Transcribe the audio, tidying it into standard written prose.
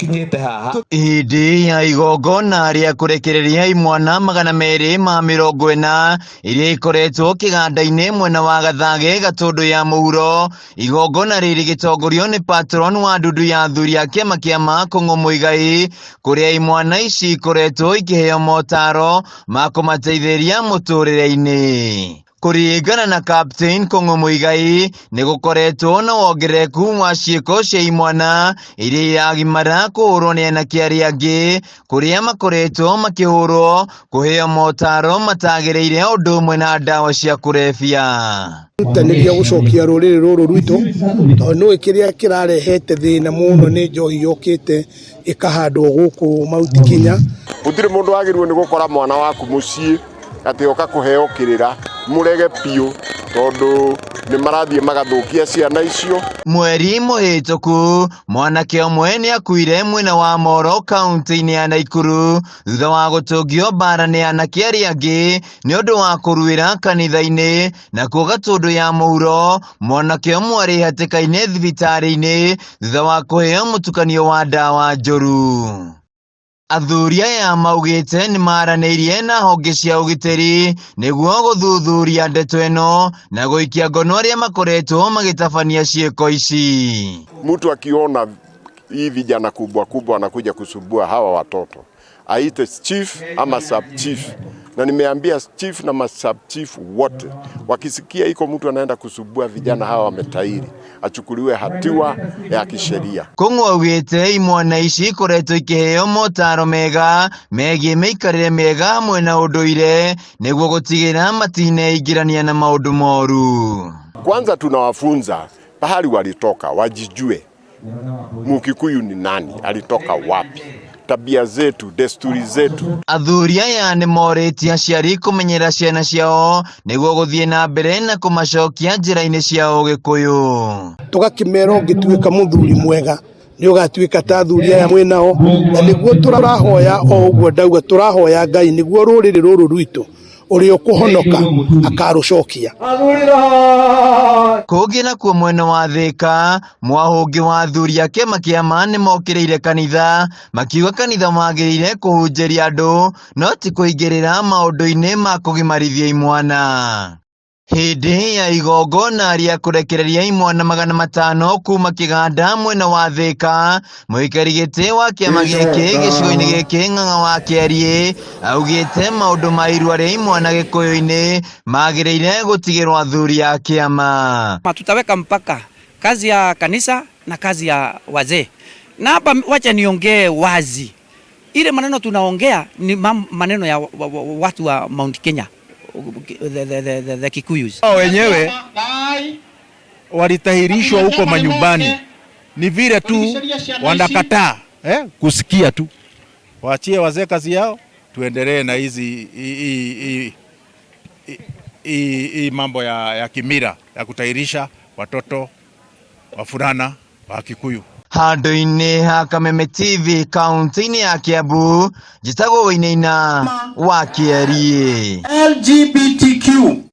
Kinyĩte haha. Hĩndĩ ya igongona rĩa kũrekereria imwana 240 iria ikoretwo kĩganda-inĩ mwena wa Gathage Gatũndũ ya mũhuro, igongona rĩrĩ rĩgĩtongorio nĩ patron wa ndundu ya athuri a kĩama kĩa Makũng'ũ Mũigai, kũrĩa imwana ici ikoretwo ikĩheo motaro ma kũmateithĩrĩria mũtũrĩre-inĩ. Kũringana na Captain Kũng'ũ Mũigai, nĩ gũkoretwo na wongerereku wa ciĩko cia imwana iria iragimara kũhũrwo nĩ anake arĩa angĩ, kũrĩa makoretwo makĩhũrwo, kũheo motaro matagĩrĩire ũndũ ũmwe na ndawa cia kũrebia. Rutanĩria gũcokia rũrĩrĩ rũrũ rwitũ tondũ nĩũĩ kĩrĩa kĩrarehete thĩna mũno nĩ njohi yũkĩte ĩkahandwo gũkũ Mount Kenya. Gũtirĩ mũndũ wagĩrĩirwo nĩ gũkora mwana waku mũciĩ atĩ oka kũheo kĩrĩra, mũrege biũ tondũ nĩ marathiĩ magathũkia ciana icio. Mweri mũhĩtũku, mwanake ũmwe nĩ akuire mwena wa Moro kaunti-inĩ ya Naikuru thutha wa gũtũngio mbara nĩ anake arĩa angĩ nĩ ũndũ wa kũruĩra kanitha-inĩ. Nakuo Gatũndũ ya mũhuro, mwanake ũmwe arĩ hatĩka-inĩ thibitarĩ-inĩ thutha wa kũheo mũtukanio wa ndawa njũru. Athuri aya maugĩte nĩ maranĩirie na honge cia ũgitĩri nĩguo gũthuthuria ndeto ĩno na gũikia ngono arĩa makoretwo magĩtabania ciĩko ici. Mtu akiona hii vijana kubwa kubwa wanakuja kusumbua hawa watoto aite chief ama sub chief, na nimeambia chief na masub chief wote, wakisikia iko mtu anaenda kusumbua vijana hawa wametairi, achukuliwe hatua ya kisheria. Kũng'ũ augĩte imwana ici ikoretwo ikĩheo motaro mega megiĩ mĩikarĩre mĩega hamwe na ũndũire nĩguo gũtigĩrĩra matineingĩrania na maũndũ moru. Kwanza tunawafunza pahali walitoka, wajijue Mukikuyu ni nani, alitoka wapi, tabia zetu, desturi zetu. Athuri aya nĩ morĩtie aciari kũmenyerera ciana ciao nĩguo gũthiĩ na mbere na kũmacokia njĩra-inĩ cia ũgĩkũyũ. Tũgakĩmera ũngĩtuĩka mũthuri mwega nĩ ũgatuĩka ta athuri aya mwĩnao, na nĩguo tũrahoya o ũguo ndauga, tũrahoya Ngai nĩguo rũrĩrĩ rũrũ rwitũ ũrĩa ũkũhonoka akarũcokia. Kũngĩ nakuo mwena wa Thĩka, mwahũngĩ wa athuri a kĩama kĩa ma nĩmokĩrĩire kanitha makiuga kanitha wagĩrĩire kũhunjĩria andũ no ti kũingĩrĩra maũndũ-inĩ ma kũgimarithia imwana. Hĩndĩ ya igongona rĩa kũrekereria imwana 500 kuma kĩganda mwena wa Thĩka, mũikari gĩtĩ wa kĩama gĩkĩ gĩcigo-inĩ gĩkĩ Ng'ang'a wa Kĩariĩ augĩte maũndũ ma irua rĩa imwana gĩkũyũ-inĩ magĩrĩire gũtigĩrwo athuri a kĩama. Tutaweka mpaka kazi ya kanisa na kazi ya wazee. Na hapa wacha niongee wazi, ile maneno tunaongea ni maneno ya watu wa Mount Kenya, the Kikuyus. Wao wenyewe walitahirishwa huko manyumbani, ni vile tu wanakataa kusikia tu. Waachie wazee kazi yao, tuendelee na hizi hii mambo ya kimila ya kutahirisha watoto wavulana wa Kikuyu. Handũ-inĩ ha Kameme TV kaunti-inĩ ya Kiambu, njĩtagwo Wainaina wa Kĩariĩ. LGBTQ.